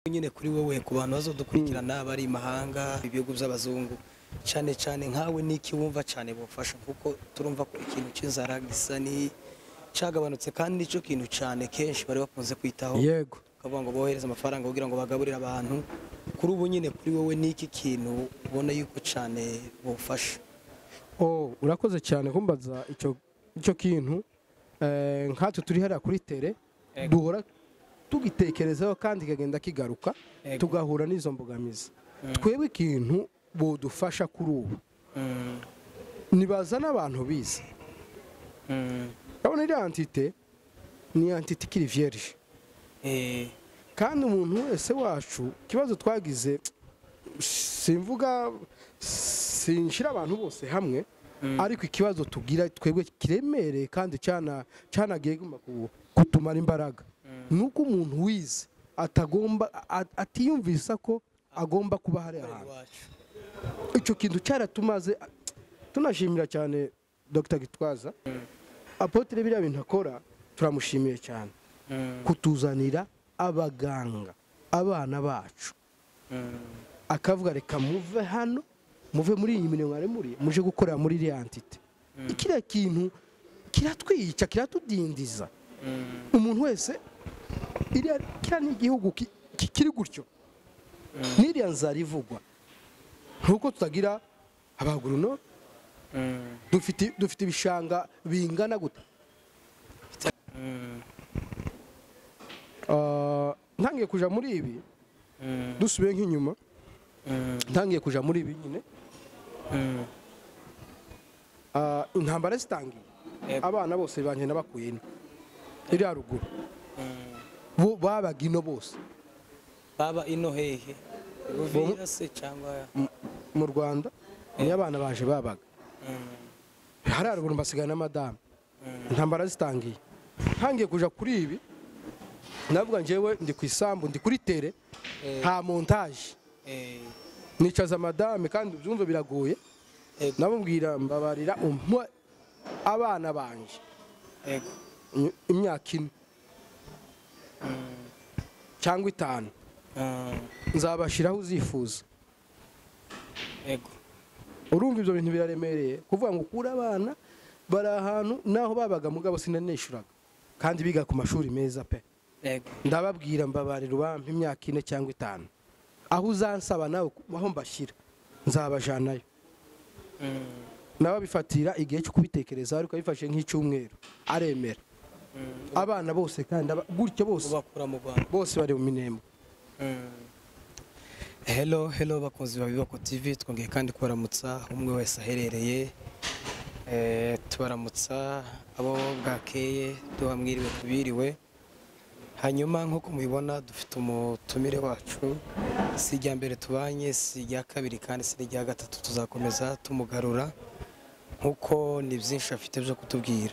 Nyine kuri wowe, ku bantu bazodukurikirana bari imahanga, ibihugu by'abazungu, cyane cyane nkawe, niki wumva cyane bufasha? Kuko turumva ko ikintu cy'inzara gisa ni cagabanutse, kandi nicyo kintu cyane kenshi bari bakunze kwitaho, ukavuga ngo bohereze amafaranga kugira ngo bagaburire abantu. Kuri ubu nyine, kuri wowe, niki kintu ubona yuko cyane bufasha? Oh, urakoze cyane kumbaza icyo kintu. Nkatwe turi hariya kuri terrain, duhora tugitekerezaho kandi kikagenda kigaruka, tugahura n'izo mbogamizi. Twebwe ikintu bodufasha kuri ubu, nibaza n'abantu bize. Urabona iriya entité ni entité ikiri vierge, kandi umuntu wese wacu, ikibazo twagize, simvuga, sinshira abantu bose hamwe, ariko ikibazo tugira twebwe kiremereye kandi cyanagiye guma kutumara imbaraga, nuko umuntu wize atagomba, atiyumvisa ko agomba kuba hari ahantu. Iwacu. Icyo kintu cyaratumaze. Tunashimira cyane Dr Gitwaza apôtre, biriya bintu akora turamushimiye cyane, kutuzanira abaganga, abana bacu, akavuga: "Reka muve hano, muve muri iyi mirimo mwari muri, muje gukorera muri iriya entité." Kiriya kintu kiratwica, kiratudindiza. Umuntu wese iriya, kiriya ni igihugu kiri gutyo, n'iriya nzara ivugwa ntuko tutagira abaguruno. Dufite ibishanga bingana gute? Ntangiye kuja muri ibi, dusubiye nk'inyuma, ntangiye kuja muri ibi nyine, intambara zitangiye, abana bose banjye nabakuye ino iriya ruguru. Bo babaga ino bose. Baba ino hehe? Buvira se cyangwa? Mu Rwanda niyo abana baje babaga. Hariya ruguru mbasigaye na madamu. Intambara zitangiye, ntangiye kuja kuri ibi, ndavuga: "Njyewe ndi ku isambu, ndi kuri terrain, nta montage." Nicaza madame, kandi ubyumve biragoye. Namubwira: "Mbabarira umpe abana banje imyaka 4 cyangwa 5, nzabashyiraho uzifuza." Urumva ibyo bintu biraremereye, kuvuga ngo ukure abana bari ahantu naho babaga, mugabo sinanishuraga kandi biga ku mashuri meza pe. Ndababwira: "Mbabarira ubampe imyaka 4 cyangwa 5, aho uzansaba nawe aho mbashyira nzabajanayo." Nawe abifatira igihe cyo kubitekereza, ariko abifashe nk'icyumweru aremera. Abana bose kandi gutyo bose Ubakura mu Rwanda. Bose bari mu Minembwe. Hello, hello bakunzi ba Bibako TV, twongeye kandi kubaramutsa umwe wese aherereye. Tubaramutsa abo bwakeye, duhamwiriwe kubiriwe. Hanyuma nk'uko mubibona, dufite umutumire wacu. Si irya mbere tubanye, si irya kabiri, kandi si n'irya gatatu. Tuzakomeza tumugarura nkuko ni byinshi afite byo kutubwira.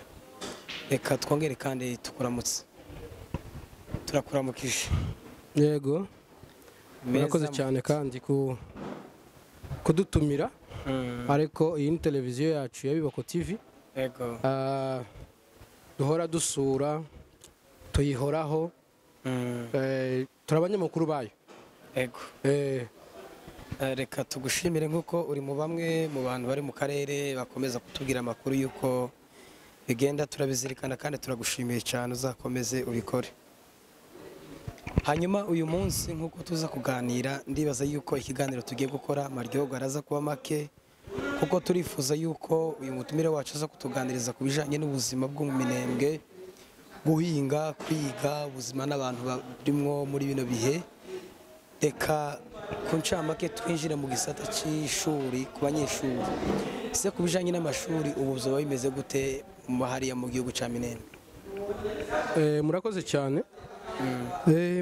Reka twongere kandi tukuramutse, turakuramukije. Yego. Meza. Murakoze cyane kandi kudutumira, ariko iyi ni televiziyo yacu ya Bibako TV. Duhora dusura, tuyihoraho. Turi abanyamakuru bayo. Reka tugushimire nk'uko uri mu bamwe mu bantu bari mu karere bakomeza kutubwira amakuru y'uko bigenda. Turabizirikana kandi turagushimiye cyane, uzakomeze ubikore. Hanyuma uyu munsi nk'uko tuza kuganira, ndibaza yuko ikiganiro tugiye gukora amaryogo araza kuba make, kuko turifuza yuko uyu mutumire wacu aza kutuganiriza ku bijyanye n'ubuzima bwo mu Minembwe, guhinga, kwiga, ubuzima n'abantu barimwo muri bino bihe. Reka ku ncamake twinjire mu gisata cy'ishuri, ku banyeshuri. Ese ku bijyanye n'amashuri ubu byoba bimeze gute hariya mu gihugu cya Minembwe? Murakoze cyane.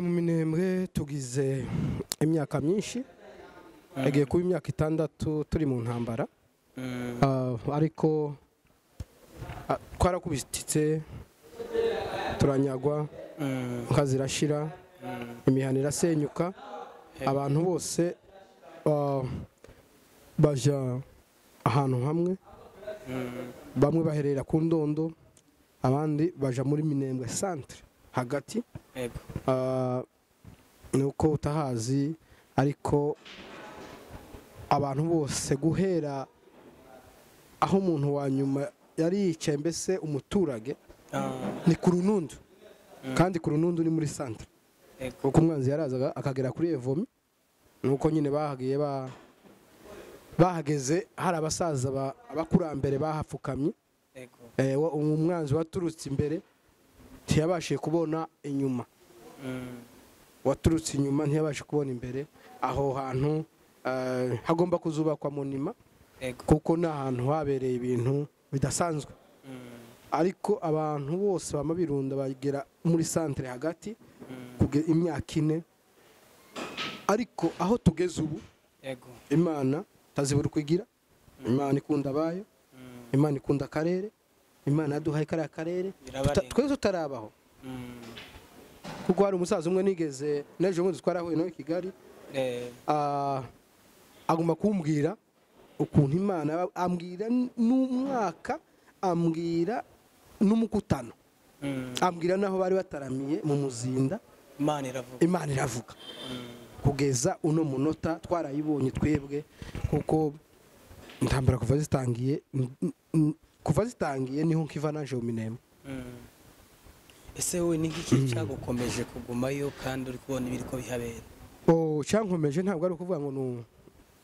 Mu Minembwe tugize imyaka myinshi, yagiye kuba imyaka 6 turi mu ntambara. Ariko twarakubititse, turanyagwa, inka zirashira, imihana irasenyuka, abantu bose bajya ahantu hamwe. Bamwe baherera ku Ndondo, abandi baja muri Minembwe centre hagati. Nuko utahazi, ariko abantu bose guhera aho umuntu wa nyuma yari yicaye, mbese umuturage, ni ku Runundu. Kandi ku Runundu ni muri centre. Kuko umwanzi yarazaga akagera kuri Evomi, nuko nyine bahagiye bahageze hari abasaza abakurambere bahapfukamye. Umwanzi waturutse imbere ntiyabashije kubona inyuma, waturutse inyuma ntiyabashe kubona imbere. Aho hantu hagomba kuzubakwa monima, kuko ni ahantu habereye ibintu bidasanzwe. Ariko abantu bose bama birunda bagera muri centre hagati kugeza imyaka 4. Ariko aho tugeze ubu, Imana tazibura kwigira, Imana ikunda abayo, Imana ikunda akarere, Imana yaduhaye kariya karere twese tutarabaho. Kuko hari umusaza umwe nigeze n'ejo bundi twarahuye nawe i Kigali, agomba kumbwira ukuntu Imana, ambwira n'umwaka, ambwira n'umukutano, ambwira naho bari bataramiye mu Muzinda. Imana iravuga. Kugeza uno munota twarayibonye twebwe, kuko intambara kuva zitangiye niho nkiva naje mu. Ese wowe ni iki cyagukomeje kugumayo kandi uri kubona ibiri ko bihabera? Cyankomeje ntabwo ari ukuvuga ngo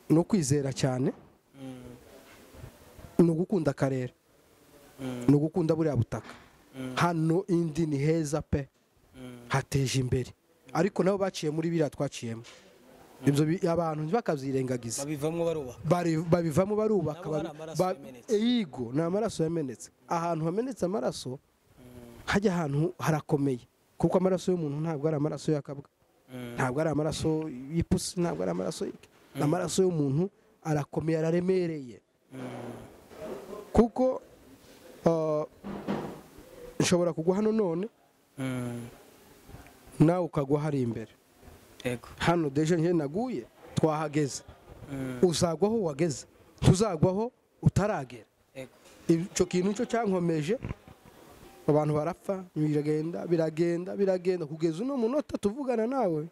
ni ukwizera cyane, ni ugukunda akarere, ni ugukunda buriya butaka. Hano indi ni heza pe, hateje imbere. Ariko nabo baciye muri biriya twaciyemo, ibyo abantu ntibakabyirengagiza, babivamo barubaka. Yego, ni amaraso yamenetse. Ahantu hamenetse amaraso hajya ahantu harakomeye, kuko amaraso y'umuntu ntabwo ari amaraso y'akabwa, ntabwo ari amaraso y'ipusi, ntabwo ari amaraso y'iki. Amaraso y'umuntu arakomeye, araremereye. Kuko nshobora kugwa hano none, nawe ukagwa hari imbere. Hano deje nje naguye twahageze, uzagwaho wageze, tuzagwaho utaragera. Icyo kintu cyo cyankomeje. Abantu barapfa, biragenda biragenda biragenda kugeza uno munota tuvugana nawe,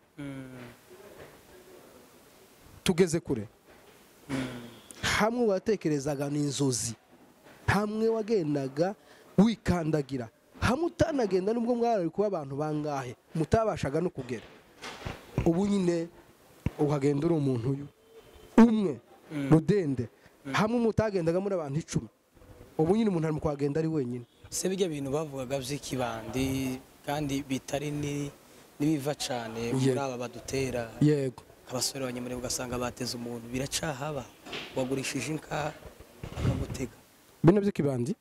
tugeze kure. Hamwe watekerezaga n'inzozi, hamwe wagendaga wikandagira, hamwe utanagenda nubwo mwari kuba abantu bangahe mutabashaga no kugera. Ubu nyine uhagenda uri umuntu uyu umwe rudende, hamwe mutagendaga muri abantu 10, ubu nyine umuntu ari mu kwagenda ari wenyine. Se bijya bintu bavugaga by'ikibandi kandi bitari nibiva cyane muri aba badutera. Yego, abasore abanyamurenge ugasanga bateze umuntu, biracahaba wagurishije inka akagutega. Bino by'ikibandi,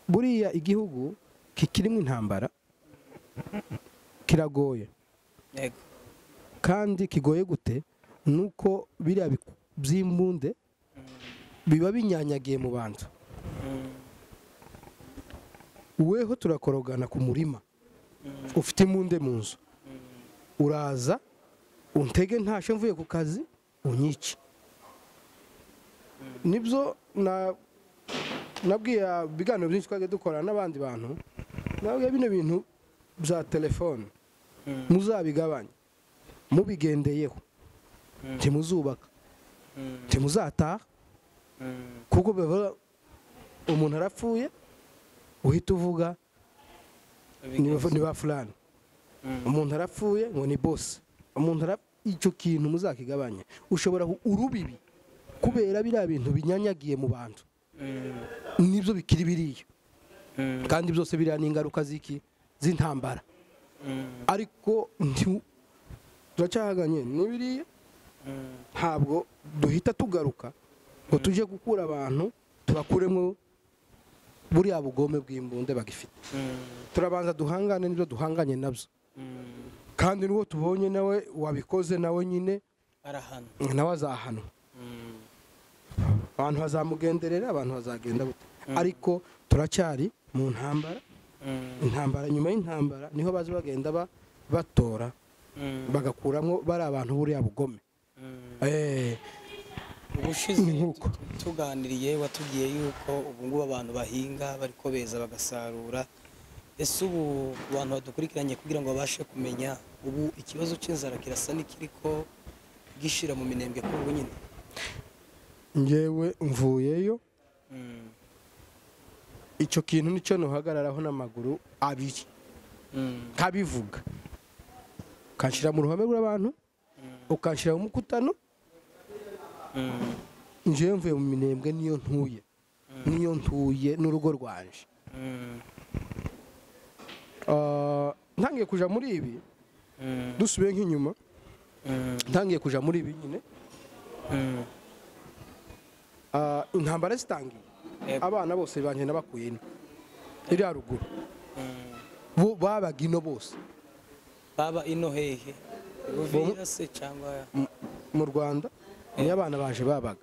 buriya igihugu kikirimo intambara kiragoye. Yego. Kandi kigoye gute? Nuko biriya by'imbunde biba binyanyagiye mu bantu. Weho turakorogana ku murima, ufite imbunde mu nzu, uraza untege ntashe mvuye ku kazi unyice. Nibyo nabwiye ibiganiro byinshi twagiye dukora n'abandi bantu, nabwiye bino bintu bya telefone muzabigabanya, mubigendeyeho, ntimuzubaka, ntimuzataha, kuko umuntu arapfuye uhita uvuga ni ba fulani, umuntu arapfuye ngo ni boss, umuntu icyo kintu muzakigabanya. Ushobora urubibi kubera biriya bintu binyanyagiye mu bantu, nibyo bikiri biriya, kandi byose biriya ni ingaruka ziki z'intambara. Ariko turacyahaganye n'ibiriya, ntabwo duhita tugaruka ngo tujye gukura abantu tubakuremo buriya bugome bw'imbunde bagifite. Turabanza duhangane n'ibyo duhanganye nabyo, kandi n'uwo tubonye nawe wabikoze nawe nyine nawe azahanwa, abantu bazamugenderera, abantu bazagenda gute. Ariko turacyari mu ntambara. Intambara nyuma y'intambara niho bazi bagenda batora bagakuramo bari abantu buriya bugome. Ubushize tuganiriye watubwiye yuko ubu ngubu abantu bahinga bariko beza bagasarura, Ese ubu ku bantu badukurikiranye kugira ngo babashe kumenya, ubu ikibazo cy'inzara kirasa n'ikiriko gishira mu Minembwe kuri ubu nyine? Njyewe mvuyeyo, icyo kintu nicyo ntuhagararaho n'amaguru abiri, nkabivuga, ukanshyira mu ruhame rw'abantu, ukanshyira mu mukutano. Njyewe mvuye mu Minembwe, niyo ntuye, niyo ntuye n'urugo rwanje. Ntangiye kuja muri ibi, dusubiye nk'inyuma, ntangiye kuja muri ibi nyine, intambara zitangiye, abana bose banje nabakuye ino iri haruguru, bo babaga ino bose. Baba ino hehe? Buvira se cyangwa mu Rwanda? Niyo abana baje babaga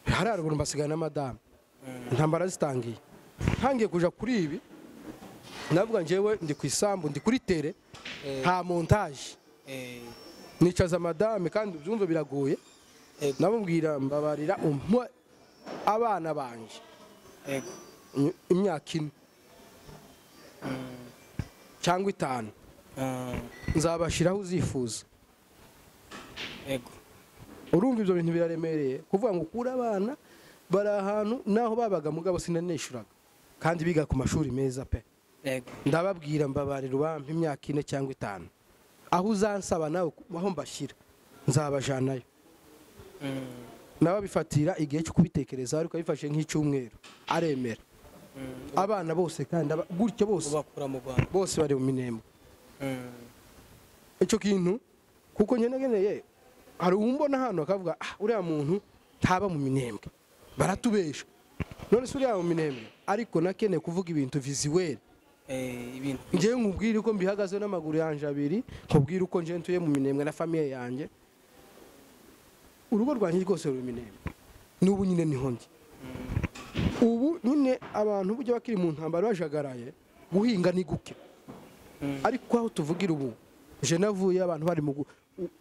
hari haruguru, mbasigaye na madamu. Intambara zitangiye, ntangiye kuja kuri ibi, ndavuga njyewe ndi ku isambu, ndi kuri tere, nta montage. Nicaza madame, kandi ubyumve biragoye, namubwira mbabarira umpa abana banje imyaka 4 cyangwa 5, nzabashiraho uzifuza. Urumva ibyo bintu biraremereye kuvuga ngo ukure abana bari ahantu naho babaga, mugabo sinaneshuraga kandi biga ku mashuri meza pe. Ndababwira mbabarira ubampa imyaka 4 cyangwa 5, aho uzansaba nawe aho mbashyira nzabajanayo. Nababifatira igihe cyo kubitekereza, ariko abifashe nk'icyumweru aremera. Abana bose kandi gutyo bose ubakura mu Rwanda, bose bari mu Minembwe. Icyo kintu kuko njye nageneye, hari umbona hano akavuga ah uriya muntu ntaba mu Minembwe, baratubesha, none se uriya mu Minembwe. Ariko nakeneye kuvuga ibintu visuel, ibintu njye nkubwire uko mbihagaze n'amaguru yanje abiri, nkubwire uko nje ntuye mu Minembwe na famille yanjye. Urugo rwanjye rwose ruri Minembwe n'ubu nyine niho ndi. Ubu nyine abantu burya bakiri mu ntambara bajagaraye, guhinga ni guke, ariko aho tuvugira ubu je navuye abantu bari mu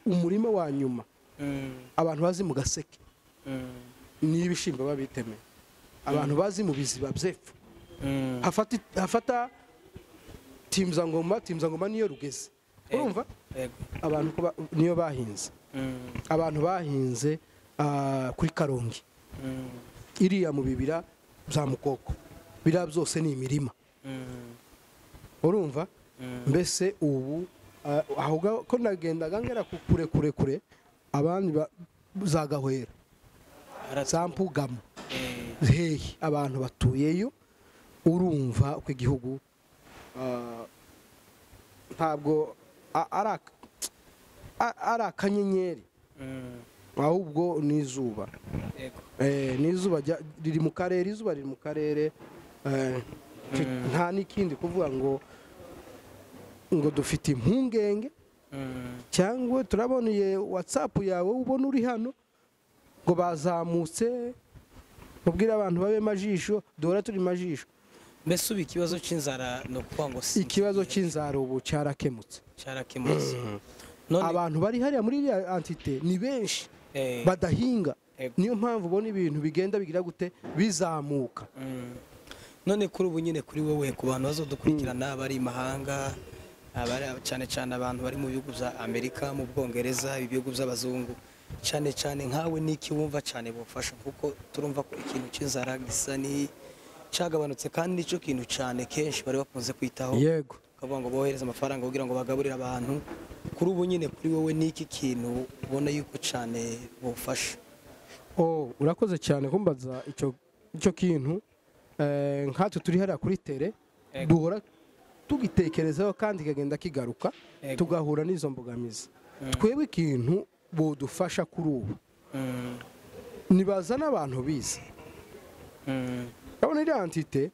umurima wa nyuma, abantu bazi mu gaseke n'ibishimbo babiteme, abantu bazi mu biziba byepfo, hafata Timzangoma niyo rugeze, urumva abantu niyo bahinze, abantu bahinze kuri Karongi iriya mu bibira bya Mukoko, biriya byose ni imirima, urumva. Mbese ubu aho ko nagendaga ngera kure kure kure, abandi zagahwera zampugamo hehe, abantu batuyeyo. Urumva uko igihugu ntabwo ari akanyenyeri, ahubwo ni izuba. Ni izuba riri mu karere, izuba riri mu karere, nta n'ikindi kuvuga ngo dufite impungenge cyangwa turaboneye WhatsApp yawe ubona uri hano ngo bazamutse, mubwire abantu babe majisho, dora turi majisho. Mbese ubu ikibazo cy'inzara no kuvuga ngo si ikibazo cy'inzara ubu cyarakemutse, cyarakemutse. Abantu bari hariya muri iriya entité ni benshi badahinga, niyo mpamvu ubona ibintu bigenda bigira gute bizamuka. None kuri ubu nyine kuri wowe, ku bantu bazodukurikirana bari mahanga, abari cyane cyane abantu bari mu bihugu bya Amerika, mu Bwongereza, ibihugu by'abazungu, cyane cyane nkawe niki wumva cyane bufasha, kuko turumva ko ikintu cy'inzara gisa ni cyagabanutse kandi nicyo kintu cyane kenshi bari bakunze kwitaho. Yego, kavuga ngo bohereza amafaranga kugira ngo bagaburire abantu. Kuri ubu nyine kuri wowe niki kintu ubona yuko cyane bufasha? Oh, urakoze cyane kumbaza icyo kintu. Nkatwe turi hariya kuri tere, duhora tugitekerezaho kandi kagenda kigaruka, tugahura n'izo mbogamizi. Twebwe ikintu bodufasha kuri ubu, nibaza n'abantu bize. Urabona iriya entité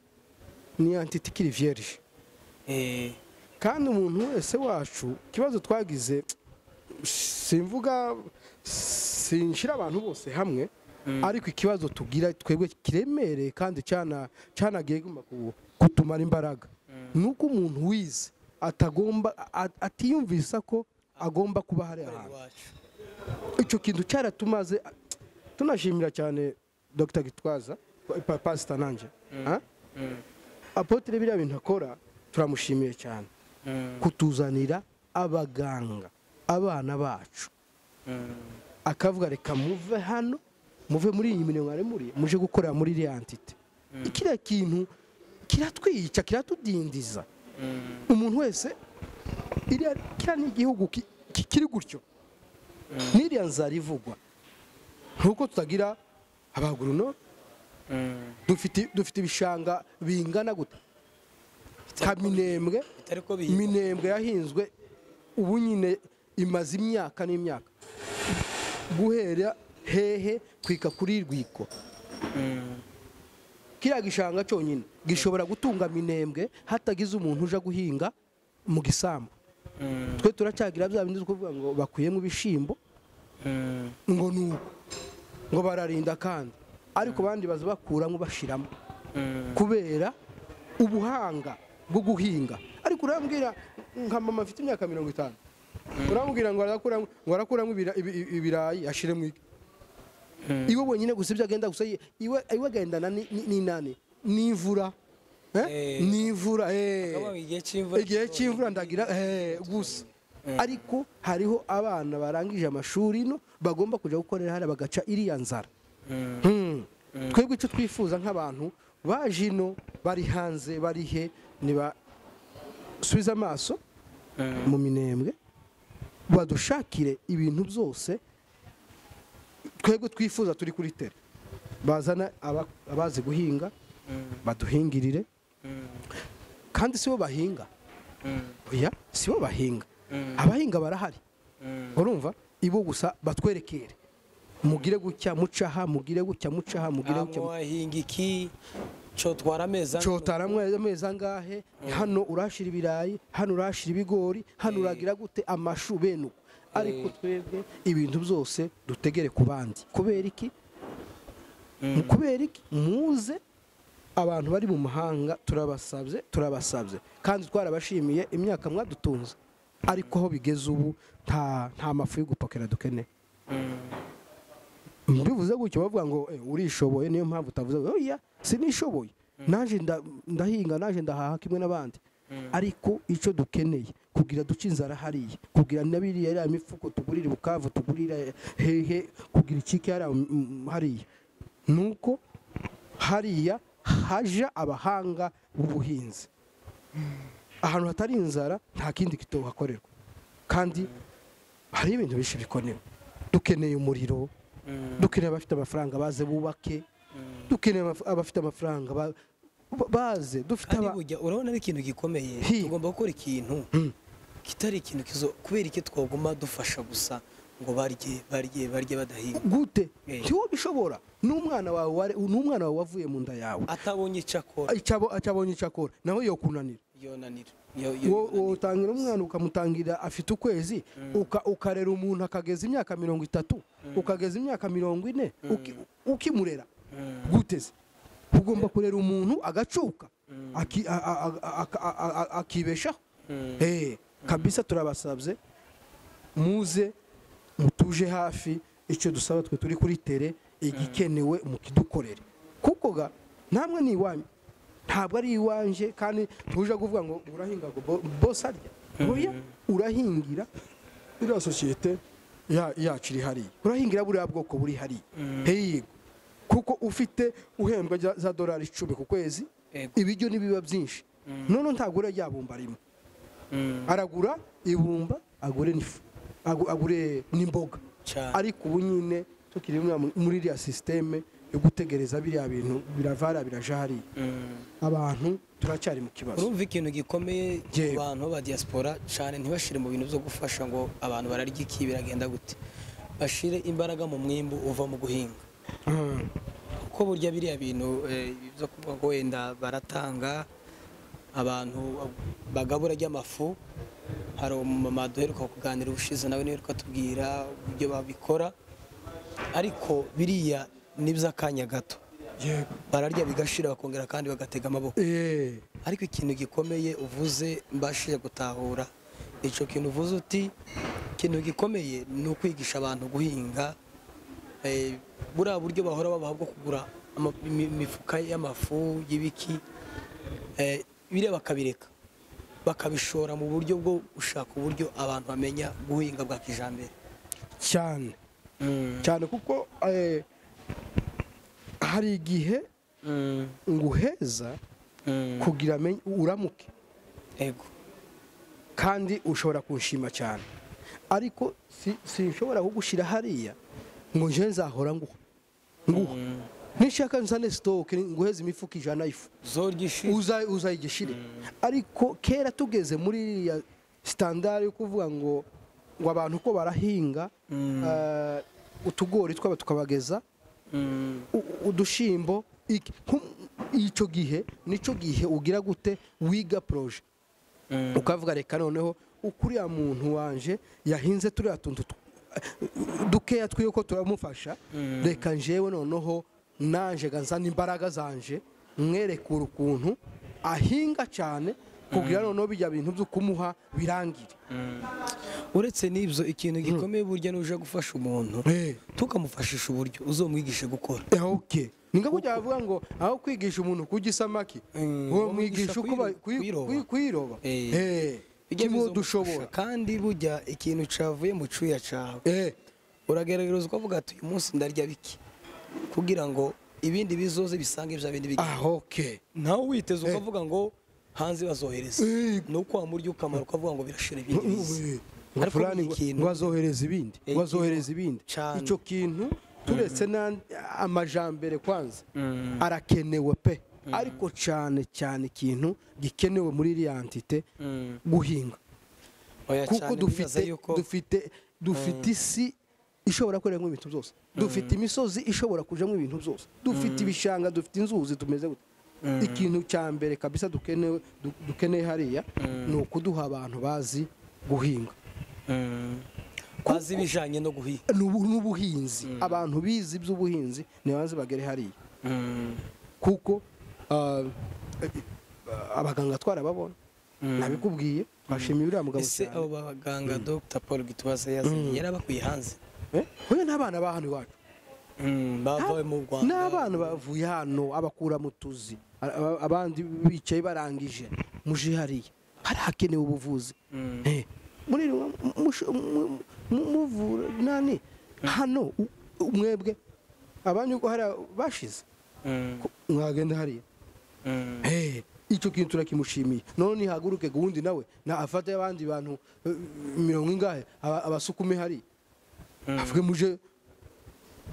ni entité ikiri vierge, kandi umuntu wese wacu ikibazo twagize, simvuga sinshira abantu bose hamwe, ariko ikibazo tugira twebwe kiremereye kandi cyanagiye guma kutumara imbaraga, nuko umuntu wize atagomba atiyumvisa ko agomba kuba hari ahantu. Icyo kintu cyaratumaze. Tunashimira cyane Dr. Gitwaza, Pastor nanje, Apotre biriya bintu akora turamushimiye cyane kutuzanira abaganga abana bacu akavuga reka muve hano muve muri iyi mirimo mwari muri muje gukorera muri iriya entité. Kiriya kintu kiratwica kiratudindiza. Umuntu wese iriya kiriya ni igihugu kiri gutyo n'iriya nzara ivugwa nkuko tutagira abaguruno dufite ibishanga bingana gute Kaminembwe Minembwe yahinzwe ubu nyine imaze imyaka n'imyaka guhera hehe kwika kuri rwiko. Kiriya gishanga cyonyine gishobora gutunga Minembwe hatagize umuntu uja guhinga mu gisambu. Twe turacyagira bya bindi kuvuga ngo bakuyemo ibishimbo ngo nuko ngo bararinda kandi ariko bandi baza bakuramo bashiramo kubera ubuhanga bwo guhinga. Ariko urambwira nka mama afite imyaka 50 urambwira ngo arakuramo ibirayi ashiremo iki iwe wenyine gusa ibyo agenda gusa iwe agendana n'inani n'imvura n'imvura igihe cy'imvura ndagira gusa. Ariko hariho abana barangije amashuri no bagomba kuja gukorera hariya bagaca iriya nzara. Twebwe icyo twifuza nk'abantu baje ino bari hanze bari he niba subiza amaso mu Minembwe badushakire ibintu byose twebwe twifuza turi kuri tere bazana abazi guhinga baduhingirire kandi sibo bahinga oya sibo bahinga abahinga barahari urumva ibo gusa batwerekere mugire gutya mucaha mugire gutya mucaha mugire gutya wahinga iki cotwara ameza cotara ameza angahe hano urashira ibirayi hano urashira ibigori hano uragira gute amashu bene. Ariko twebwe ibintu byose dutegere ku bandi kubera iki kubera iki muze abantu bari mu mahanga turabasabye kandi twarabashimiye imyaka mwadutunze ariko aho bigeze ubu nta mafu yo gupakira dukeneye. Mbivuze gutyo bavuga ngo urishoboye niyo mpamvu utavuze oya sinishoboye naje ndahinga naje ndahaha kimwe n'abandi. Ariko icyo dukeneye kugira duce inzara hariya kugira nabiriya ya mifuko tugurira Bukavu tugurira hehe kugira ikiki hariya nuko hariya haja abahanga b'ubuhinzi ahantu hatari inzara nta kindi kitohakorerwa kandi hari ibintu byinshi bikonewe. Dukeneye umuriro dukeneye abafite amafaranga baze bubake dukeneye abafite amafaranga baze dufite aba urabona ari ikintu gikomeye tugomba gukora ikintu kitari ikintu kizo kubera iki twaguma dufasha gusa ngo barye badahinga gute ntiwo bishobora n'umwana wawe n'umwana wawe wavuye mu nda yawe atabonye icakora atabonye icakora nawe yokunanira yonanira utangira umwana ukamutangira afite ukwezi ukarera umuntu akageza imyaka 30 ukageza imyaka 40 ukimurera guteze ugomba kurera umuntu agacuka akibeshaho. Kabisa turabasabye muze mutuje hafi icyo dusaba twe turi kuri tere igikenewe mukidukorere kuko ga namwe ni iwanyu ntabwo ari iwanje kandi tuje kuvuga ngo urahinga ngo boss arya oya urahingira iriya societe yacu iri hariya urahingira buriya bwoko buri hariya yego kuko ufite uhembwa za dolari 10 ku kwezi ibiryo nibiba byinshi none ntagura yabumba rimwe aragura ibumba agure n'ifu agure n'imboga. Ariko ubu nyine tukiri muri iriya systeme yo gutegereza biriya bintu biravara biraja hariya abantu turacyari mu kibazo. Urumva ikintu gikomeye ku bantu ba diaspora cyane ntibashire mu bintu byo gufasha ngo abantu bararya iki biragenda gute bashire imbaraga mu mwimbu uva mu guhinga kuko burya biriya bintu byo kuvuga ngo wenda baratanga abantu bagabura ry'amafu. Hari umumama duheruka kuganira ubushize nawe niwe tubwira uburyo babikora ariko biriya n'iby'akanya gato bararya bigashira bakongera kandi bagatega amaboko. Ariko ikintu gikomeye uvuze mbashije gutahura ico kintu uvuze uti ikintu gikomeye ni ukwigisha abantu guhinga buriya buryo bahora babaha bwo kugura imifuka y'amafu y'ibiki Biriya bakabireka bakabishora mu buryo bwo gushaka uburyo abantu bamenya guhinga bwa kijambere cyane cyane, kuko hari igihe nguheza kugira uramuke. Ego. Kandi ushobora kunshima cyane, ariko sinshobora kugushira hariya ngo nje nzahora nguha nishaka nzane stock nguheze imifuka 100 ifu uzayigishire. Ariko kera tugeze muri ya standard yo kuvuga ngo abantu ko barahinga utugori twaba tukabageza udushimbo, icyo gihe nico gihe ugira gute wiga projet ukavuga reka noneho ukuriya muntu wanje yahinze turiya tuntu dukeya twiye ko turamufasha, reka njewe noneho nanje ganzana imbaraga zanje mwerekura ukuntu ahinga cyane kugira noneho bijya bintu byo kumuha birangire. Uretse n'ibyo ikintu gikomeye burya n'uje gufasha umuntu tukamufashisha uburyo uzomwigishe gukora. Okay. Ninga kujya avuga ngo aho kwigisha umuntu kujya isamaki uwo mwigisha uko kuyiroba. Kimwe dushobora. Kandi burya ikintu cavuye mu cuya cawe uragerageza ukavuga ati uyu munsi ndarya biki kugira ngo ibindi bizoze bisange ibya bindi biki. Okay. Nawe witeze ukavuga ngo hanze bazohereza nuko wamurya ukamara ukavuga ngo birashira ibindi bize. Ariko ikintu bazohereza ibindi bazohereza ibindi ico kintu turetse amajambere kwanza arakenewe pe, ariko cyane cyane ikintu gikenewe muri iriya entité guhinga, kuko dufite isi ishobora koreramo ibintu byose, dufite imisozi ishobora kujamo ibintu byose, dufite ibishanga, dufite inzuzi, tumeze gute. Ikintu cya mbere kabisa dukeneye hariya ni ukuduha abantu bazi guhinga, bazi ibijanye no guhinga n'ubuhinzi. Abantu bizi iby'ubuhinzi ni banze bagere hariya, kuko abaganga twarababona nabikubwiye, bashimiye uriya mugabo cyane. Ese abo baganga Dr Paul Gitwaza yazanye yarabakwiye hanze? Oya, n'abana ba hano iwacu bavuye mu Rwanda, n'abana bavuye hano abakura mu tuzi, abandi bicaye barangije muje hariya hari hakenewe ubuvuzi. Muri muvura nani hano mwebwe abanyu ko hari bashize mwagenda hariya. Icyo kintu turakimushimiye. None nihaguruke gundi nawe na afate abandi bantu mirongo ingahe abasukume hari avuge muje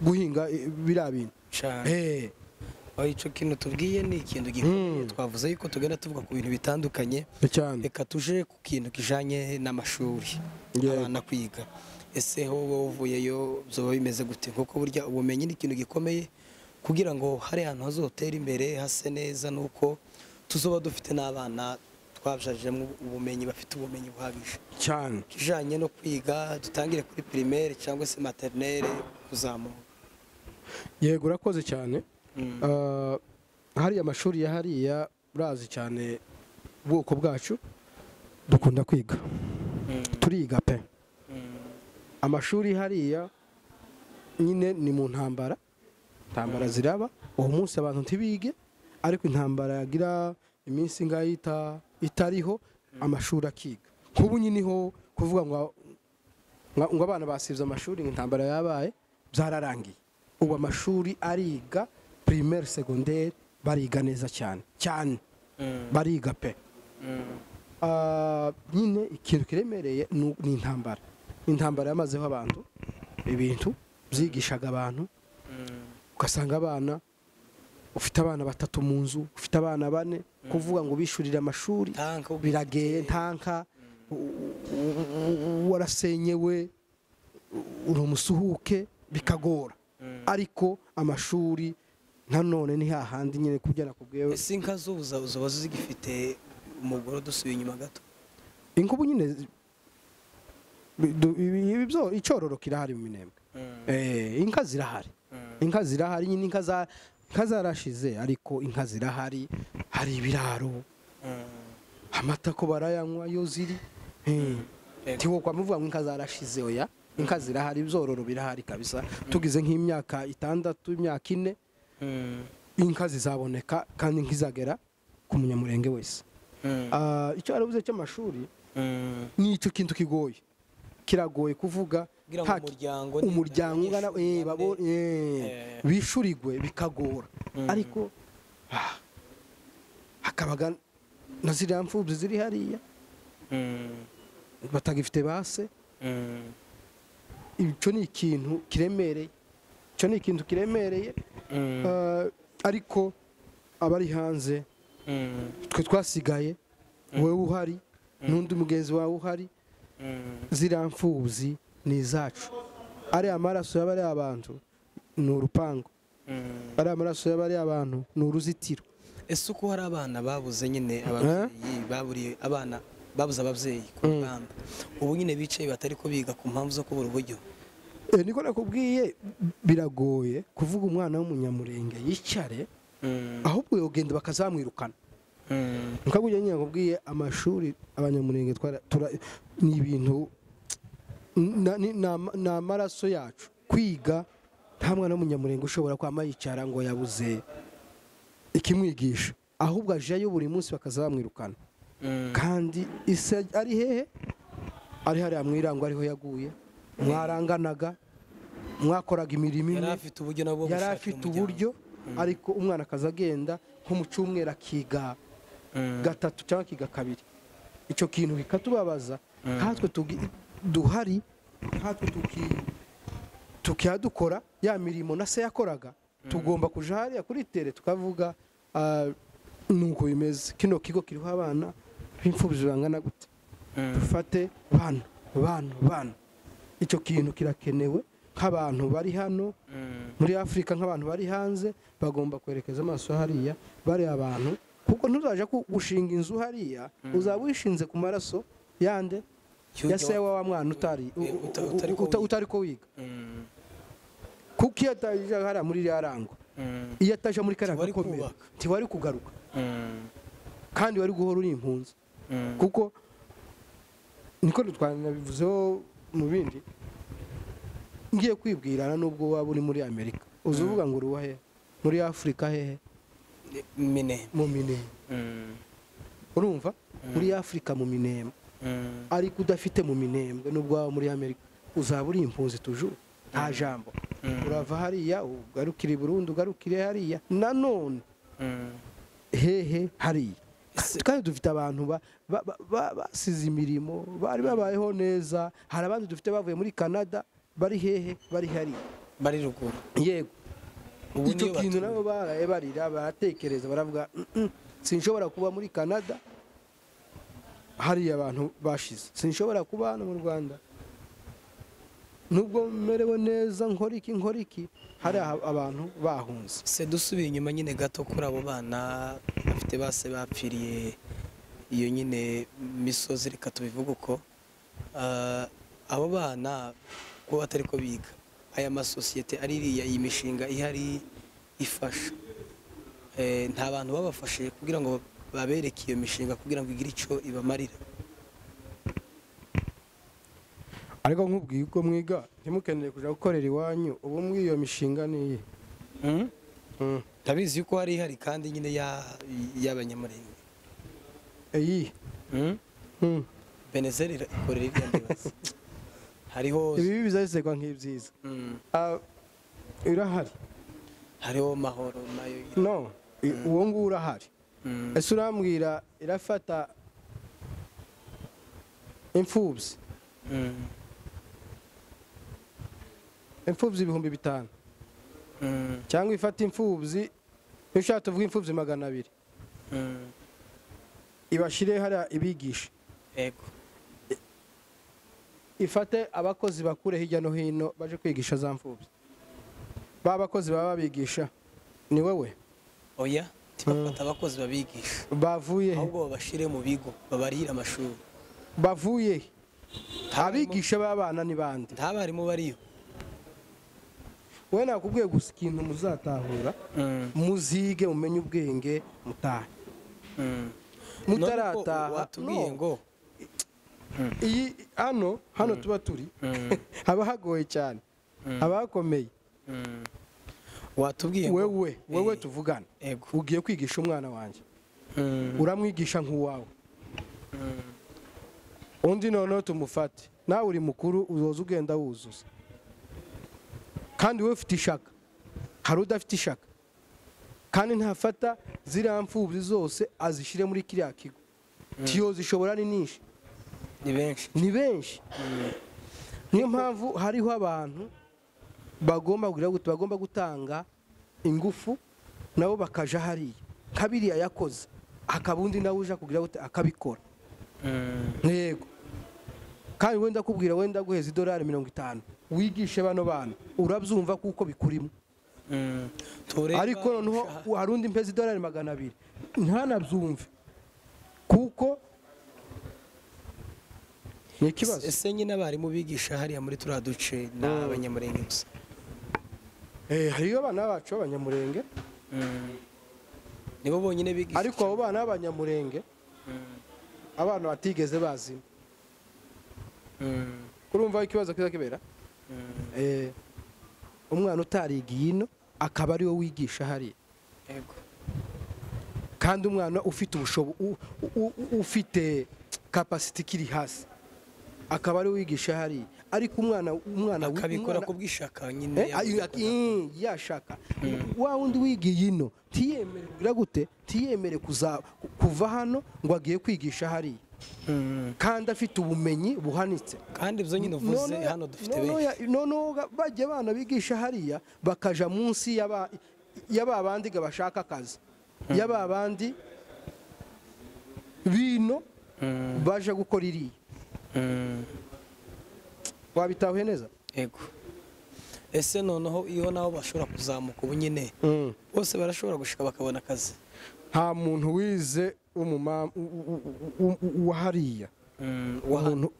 guhinga biriya bintu cyane. Icyo kintu tubwiye ni ikintu gikomeye, twavuze yuko tugenda tuvuga ku bintu bitandukanye. Reka tuje ku kintu kijanye n'amashuri abana kwiga. Ese ho wowe uvuyeyo byoba bimeze gute? Kuko burya ubumenyi ni ikintu gikomeye kugira ngo hari ahantu hazotera imbere hase neza, nuko tuzoba dufite n'abana twabjajemo ubumenyi, bafite ubumenyi buhagije cyane kijanye no kwiga. Dutangire kuri primaire cyangwa se maternelle kuzamuka. Yego, urakoze cyane. Hariya amashuri ya hariya urazi cyane ubwoko bwacu dukunda kwiga, turiga pe. Amashuri hariya nyine ni mu ntambara, intambara ziraba uwo munsi abantu ntibige, ariko intambara yagira iminsi ngayita itariho amashuri akiga. Kubu nyine ho kuvuga ngo abana basivye amashuri intambara yabaye byararangiye. Ubu amashuri ariga primaire secondaire bariga neza cyane cyane, bariga pe. Nyine ikintu kiremereye ni intambara. Intambara yamazeho abantu ibintu byigishaga abantu, ugasanga abana ufite abana batatu mu nzu, ufite abana bane, kuvuga ngo bishurire amashuri birageye, ntanka warasenyewe uri umusuhuke bikagora. Ariko amashuri nanone ni hahandi nyine kubyo nakubwiye. Ese inka zuza uzoba zigifite umugoro dusubiye inyuma gato? Inkubu nyine ibyo icyororo kirahari mu Minembwe. Inka zirahari, inka zirahari nyine, inka zarashize ariko inka zirahari, hari ibiraro, amata ko barayanywa yo ziri. Tiwo kwa muvuga ngo inka zarashize, oya, inka zirahari, ibyororo birahari kabisa. Tugize nk'imyaka 6 imyaka 4 inka zizaboneka kandi nkizagera ku munyamurenge wese. Icyo aravuze cy'amashuri ni icyo kintu kigoye, kiragoye kuvuga umuryango ungana bishurirwe bikagora, ariko hakabaga na ziriya mfubyi ziri hariya batagifite base. Icyo ni ikintu kiremereye, icyo ni ikintu kiremereye. Ariko abari hanze twe twasigaye, wowe uhari n'undi mugenzi wawe uhari, ziriya mfubyi ni izacu. Ari amaraso y'abari abantu ni urupango, ari amaraso y'abari abantu ni uruzitiro. Ese uko hari abana babuze nyine ababyeyi, baburiye abana babuze ababyeyi ku rugamba, ubu nyine bicaye batari ko biga ku mpamvu zo kubura uburyo? Niko nakubwiye, biragoye kuvuga umwana w'umunyamurenge yicare, ahubwo yogenda bakazamwirukana. Nkaguye nyine nakubwiye, amashuri abanyamurenge ni ibintu ni amaraso yacu. Kwiga nta mwana w'umunyamurenge ushobora kwama yicara ngo yabuze ikimwigisha, ahubwo ajayo buri munsi bakazamwirukana. Kandi ise ari hehe? Ari hariya mwirango, ariho yaguye, mwaranganaga, mwakoraga imirimo imwe, yari afite uburyo, ariko umwana akaza agenda nko mu cyumweru akiga gatatu cyangwa akiga kabiri. Icyo kintu kikatubabaza nkatwe duhari, nkatwe tukiyadukora ya mirimo na se yakoraga. Tugomba kuja hariya kuri tere tukavuga nuko bimeze, kino kigo kiriho abana b'imfubyi bangana gute, dufate bana bana bana. Icyo kintu kirakenewe nk'abantu bari hano muri Afrika, nk'abantu bari hanze bagomba kwerekeza amaso hariya bari abantu, kuko ntuzaje gushinga inzu hariya uzaba wishinze ku maraso yande ya se wa mwana utari ko wiga. Kuko iyo ataje hariya muri iriya rango, iyo ataje muri kariya gakomera ntiwari kugaruka, kandi wari guhora uri impunzi. Kuko niko twanabivuzeho mu bindi, ngiye kwibwirana nubwo waba uri muri Amerika uzuvuga ngo uri he muri Afrika hehe mu Minembwe, urumva muri Afrika mu Minembwe, ariko udafite mu Minembwe nubwo waba muri Amerika uzaba uri impunzi toujours, nta jambo. Urava hariya ugarukire Burundi, ugarukire hariya nanone hehe hariya. Kandi dufite abantu basize imirimo bari babayeho neza, hari abandi dufite bavuye muri Canada bari hehe, bari hariya, bari ruguru. Yego, icyo kintu nabo baraye barira, baratekereza, baravuga sinshobora kuba muri Canada hariya abantu bashize, sinshobora kuba hano mu Rwanda nubwo merewe neza, nkora iki nkora iki, hari abantu bahunze. Se dusubiye inyuma nyine gato kuri abo bana bafite base bapfiriye iyo nyine misozi, reka tubivuge uko, abo bana ko batari ko biga, aya masosiyete ari iriya iyi mishinga ihari ifasha, nta bantu babafashe kugira ngo babereke iyo mishinga kugira ngo igire icyo ibamarira. Ariko nkubwiye uko mwiga ntimukeneye kuja gukorera iwanyu, ubu muri iyo mishinga niye ndabizi yuko hari ihari kandi nyine y'abanyamurenge eyi Benezeri ikorera ibyo ndibaza hariho ibi bizasekwa nk'ibyiza irahari, hariho mahoro nayo no uwo nguwo urahari. Ese urambwira irafata imfubyi imfubyi 5000 cyangwa ifata imfubyi ushaka tuvuga imfubyi 200 ibashire hariya ibigisha, yego ifate abakozi bakure hirya no hino baje kwigisha za mfubyi, ba bakozi baba babigisha ni wewe? Oya, tibafata abakozi babigisha bavuye ahubwo babashire mu bigo babarihira amashuri bavuye abigisha b'abana ni bande? Nta barimu bariyo. Wowe nakubwiye gusa ikintu muzatahura, muzige mumenye ubwenge mutahe. Mutarataha watubwiye ngo iyi hano hano tuba turi haba hagoye cyane, haba hakomeye. Watubwiye wewe tuvugana ugiye kwigisha umwana wanjye, Uramwigisha nk'uwawe. Undi noneho tumufate, nawe uri mukuru uzoza ugenda wuzuza, kandi wowe ufite ishaka, hari udafite ishaka, kandi ntafata ziriya mfubyi zose azishyire muri kiriya kigo. Tiyo zishobora ni nyinshi, ni benshi. Niyo mpamvu hariho abantu bagomba kugira gute, bagomba gutanga ingufu nabo bakaja hariya kabiriya yakoze, akabundi nawe uja kugira gute akabikora. Yego, kandi wenda kubwira wenda guheza $50 wigishe bano bana, urabyumva kuko bikurimo. Ariko noneho harundi mpeza $200 ntanabyumve kuko ni ikibazo. Ese nyine abarimu bigisha hariya muri turiya duce ni abanyamurenge gusa? Hariyo abana bacu b'abanyamurenge, nibo bonyine bigisha. Ariko abo bana b'abanyamurenge abana batigeze bazima. Urumva ikibazo kiza kibera? Umwana utarigiye ino akaba ari we wigisha hariya. Yego. Kandi umwana ufite ubushobo, ufite capacity kiri hasi akaba ari wigisha hariya, ariko umwana akabikora kubwishaka nyine, yashaka. Wa wundi wigiye ino tiyemere kugira gute, tiyemere kuva hano ngo agiye kwigisha hariya, kandi afite ubumenyi buhanitse. Kandi ibyo nyine uvuze hano dufite benshi. Noneho bajya abana bigisha hariya bakaja munsi y'aba bandi bashaka akazi, y'aba bandi bino baje gukora iriya. Wabitahuye neza? Yego. Ese noneho iyo nabo bashobora kuzamuka ubu nyine bose barashobora gushika bakabona akazi? Nta muntu wize wa hariya,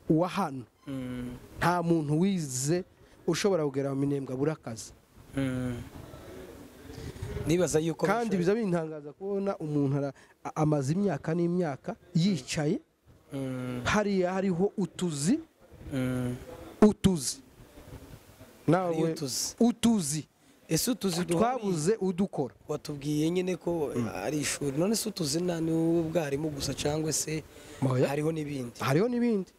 uwa hano, nta muntu wize ushobora kugera mu Minembwe abura akazi. Nibaza yuko kandi biza bintangaza kubona umuntu amaze imyaka n'imyaka yicaye hariya hariho utuzi, utuzi nawe utuzi. Ese utuzi twabuze udukora? Watubwiye nyine ko ari ishuri, none se utuzi ni ubwarimu gusa cyangwa se hariho n'ibindi? Hariho n'ibindi.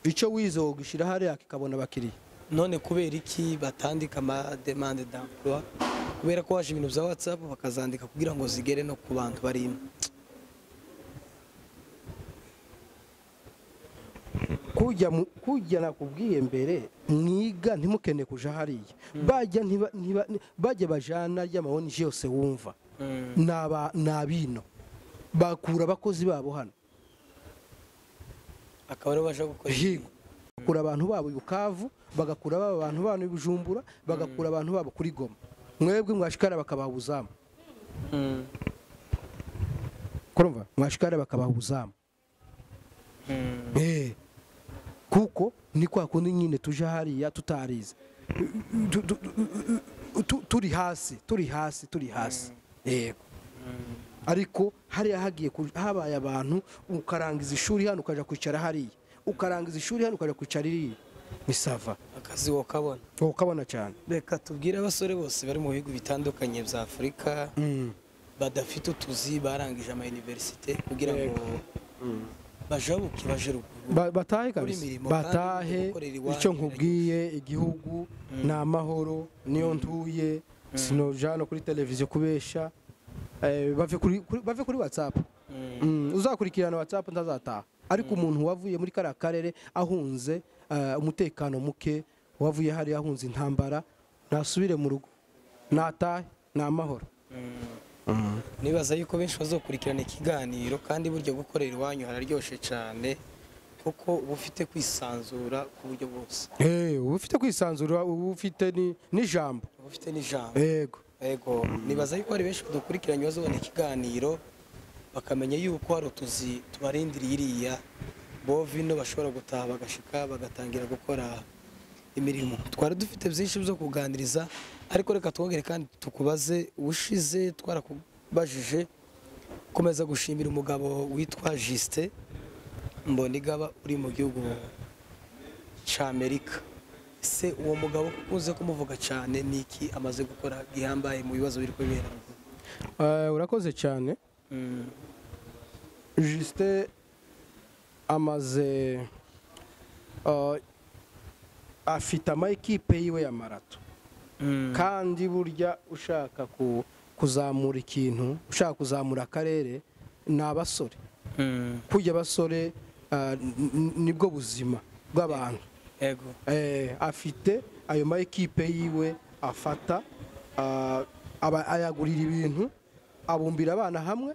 Icyo wize wogishyira hariya kikabona abakiriya. None kubera iki batandika ama demande d'emploi? Kubera ko waje ibintu bya WhatsApp bakazandika kugira ngo zigere no ku bantu barimo. Kujya nakubwiye mbere, mwiga ntimukene kuja hariya, bajya bajya bajana ry'amaboni yose wumva nabino bakura abakozi babo hano, akaba ari baje gukora. Yego, bakura abantu babo Bukavu, bagakura abantu babo Bujumbura, bagakura abantu babo kuri Goma, mwebwe mwashikara bakabaha ubuzamu. Kurumva mwashikara bakabaha ubuzamu. Kuko ni kwa kundi nyine tuje hariya tutarize, turi hasi, turi hasi, turi hasi. Yego. Ariko hariya hagiye habaye abantu, ukarangiza ishuri hano ukaja kwicara hariya, ukarangiza ishuri hano ukaja kwicara iriya, ni sava akazi wokabona, wokabona cyane. Reka tubwire abasore bose bari mu bihugu bitandukanye bya Afurika badafite utuzi, barangije ama universite, kugira ngo bajabuke baje ruguru, batahe kabisa, batahe. Icyo nkubwiye, igihugu ni amahoro, niyo ntuye, sinoja no kuri televiziyo kubesha. Bave kuri WhatsApp. Uzakurikirana WhatsApp ntazataha. Ariko umuntu wavuye muri kariya karere ahunze umutekano muke, wavuye hari ahunze intambara, nasubire mu rugo, natahe, ni amahoro. Nibaza yuko benshi bazokurikirana ikiganiro, kandi buryo gukorera iwanyu hararyoshe cyane kuko uba ufite kwisanzura ku buryo bwose. Uba ufite kwisanzura, uba ufite n'ijambo. Uba ufite n'ijambo. Yego. Yego, nibaza yuko hari benshi badukurikiranye bazobona ikiganiro bakamenya yuko hari utuzi tubarindiriye iriya bovino bashobora gutaha bagashika bagatangira gukora imirimo. Twari dufite byinshi byo kuganiriza, ariko reka twongere kandi tukubaze. Ubushize twarakubajije komeza gushimira umugabo witwa Justin Mbonigaba uri mu gihugu ca Amerika. Se uwo mugabo ukunze kumuvuga cyane, niki amaze gukora gihambaye mu bibazo biri kubera? Urakoze cyane. Justin amaze afite ama ekipe yiwe ya marato. Kandi burya ushaka kuzamura ikintu, ushaka kuzamura akarere, ni abasore. Kujya abasore nibwo buzima bw'abantu. Yego. Afite ayo ma ekipe yiwe afata, ayagurira ibintu, abumbira abana hamwe.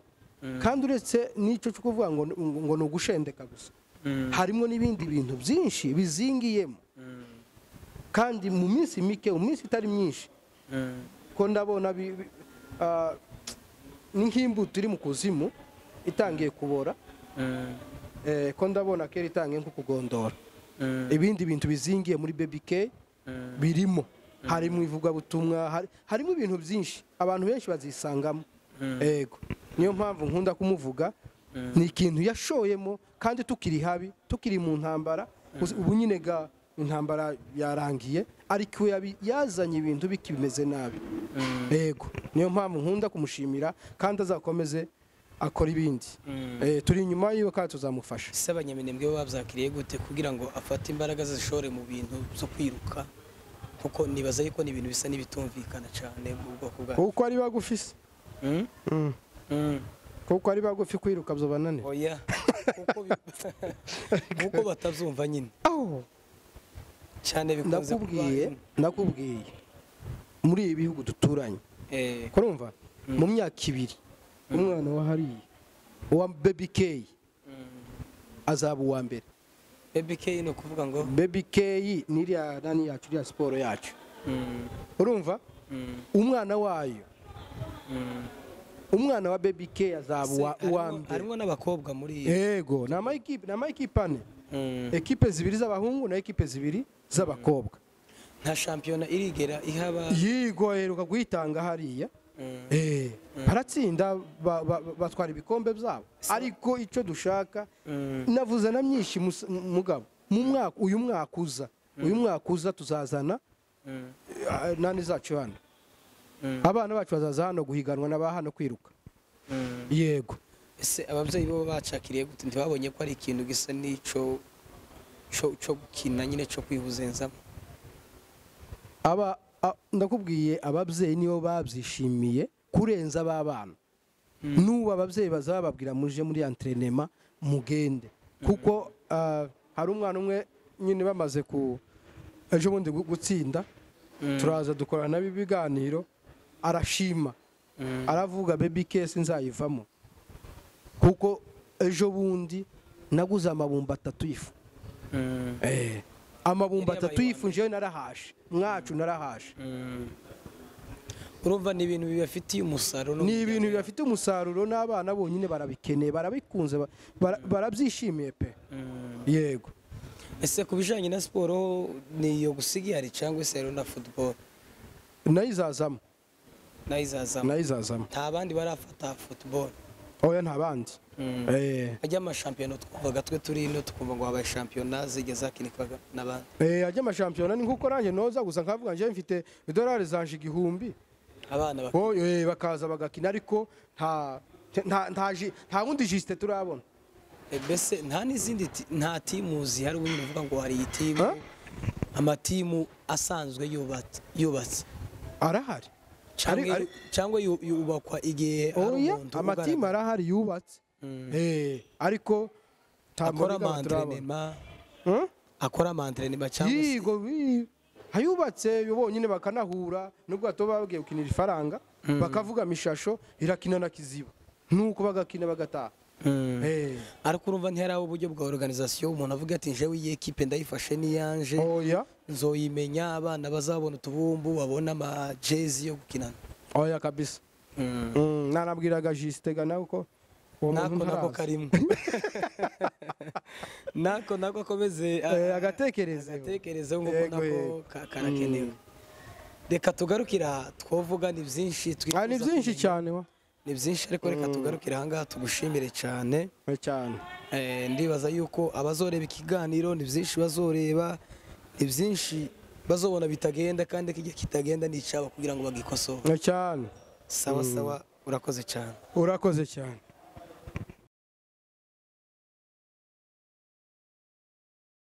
Kandi uretse n'icyo cyo kuvuga ngo ni ugushendeka gusa, harimo n'ibindi bintu byinshi bizingiyemo. Kandi mu minsi mike, mu minsi itari myinshi, ko ndabona ni nk'imbuto iri mu kuzimu itangiye kubora, ko ndabona kera itangiye nko kugondora. Ibindi bintu bizingiye muri Baby K birimo, harimo ivugabutumwa, harimo ibintu byinshi abantu benshi bazisangamo. Yego, niyo mpamvu nkunda kumuvuga, ni ikintu yashoyemo kandi tukiri habi, tukiri mu ntambara. Ubu nyine ga intambara yarangiye, ariko yazanye ibintu bikimeze nabi. Yego, niyo mpamvu nkunda kumushimira kandi azakomeze akora ibindi. Turi inyuma yiwe kandi tuzamufasha. Se abanyaminembwe bo babyakiriye gute kugira ngo afate imbaraga zishore mu bintu byo kwiruka? Kuko nibaza yuko ni ibintu bisa n'ibitumvikana cyane mu bwoko bwa kuko ari bagufi se. Kuko ari bagufi kwiruka byo banane. Oya, kuko batazumva nyine. Cyane bikunze. Ndakubwiye muri ibi bihugu duturanye. Kurumva mu myaka ibiri umwana wa hariya wa Baby K azaba uwa mbere. Baby K ni ukuvuga ngo Baby K ni iriya nani yacu, iriya siporo yacu. Urumva umwana wayo, umwana wa Baby K azaba uwa mbere. Harimo n'abakobwa muri. Yego, ni amakipe ane. Ekipe zibiri z'abahungu na ekipe zibiri z'abakobwa. Nta shampiyona irigera ihaba. Yigo heruka guhitanga hariya. Baratsinda batwara ibikombe byabo. Ariko icyo dushaka, navuze na myinshi mugabo, mu mwaka uyu mwaka uza tuzazana nani zacu hano. Abana bacu bazaza hano guhiganwa n'aba hano kwiruka. Yego. Ese ababyeyi bo bacakiriye gute? Ntibabonye ko ari ikintu gisa n'ico cyo gukina nyine cyo kwihuzenzamo? Aba ndakubwiye ababyeyi nibo babyishimiye kurenza abana. N'ubu ababyeyi bazababwira muje muri entraînement mugende, kuko hari umwana umwe nyine bamaze ku ejo bundi gutsinda, turaza dukorana nabi ibiganiro, arashima, aravuga Baby K sinzayivamo, kuko ejo bundi naguze amabumba 3 y'ifu. Amabumba 3 y'ifu njewe narahashe, mwacu narahashe. Urumva ni ibintu bibafitiye umusaruro. Ni ibintu bibafitiye umusaruro n'abana bonyine barabikeneye, barabikunze, barabyishimiye pe. Yego. Ese kubijanye na siporo ni iyo gusigiyari cyangwa se na football? Nayizazamo. Nta bandi barafata football? Oya, nta bandi. Ajya amashampiyona twumvaga twe turi ino, tukumva ngo habaye shampiyona zigeze hakinikaga n'abandi. Ajya amashampiyona ni nkuko nanjye noza gusa nkavuga nje mfite idolari zanje 1000. Abana bakaza bagakina, ariko nta wundi Justin turabona. Mbese nta n'izindi, nta timu zihari ubundi uvuga ngo hari timu, amatimu asanzwe yubatse arahari cyangwa yubakwa igihe hari umuntu. Amatimu arahari yubatse. Ariko akora ama-entraînement cyangwa se yego hayubatse bonyine bakanahura, nubwo batoba bagiye gukinira ifaranga bakavuga mishasho irakina na kiziba, nuko bagakina bagataha. Ariko urumva ntihari uburyo bwa organisation umuntu avuga ati njewe iyi ekipe ndayifashe niyanje, nzoyimenya, abana bazabona utubumbu, babona ama jezi yo gukinana. Oya kabisa. Narabwiraga Justin ga nawe ko nako nako karimo. Nako nako akomeze agatekereze nguko nako karakenewe. Reka tugarukira twovuga ni byinshi twifuza. Ni byinshi cyane wa. Ni byinshi ariko reka tugarukira aha ngaha tugushimire cyane. Cyane. Ndibaza yuko abazoreba ikiganiro ni byinshi bazoreba, ni byinshi bazobona bitagenda kandi kijya kitagenda ni icabo kugira ngo bagikosore. Cyane. Sawa sawa, urakoze cyane. Urakoze cyane.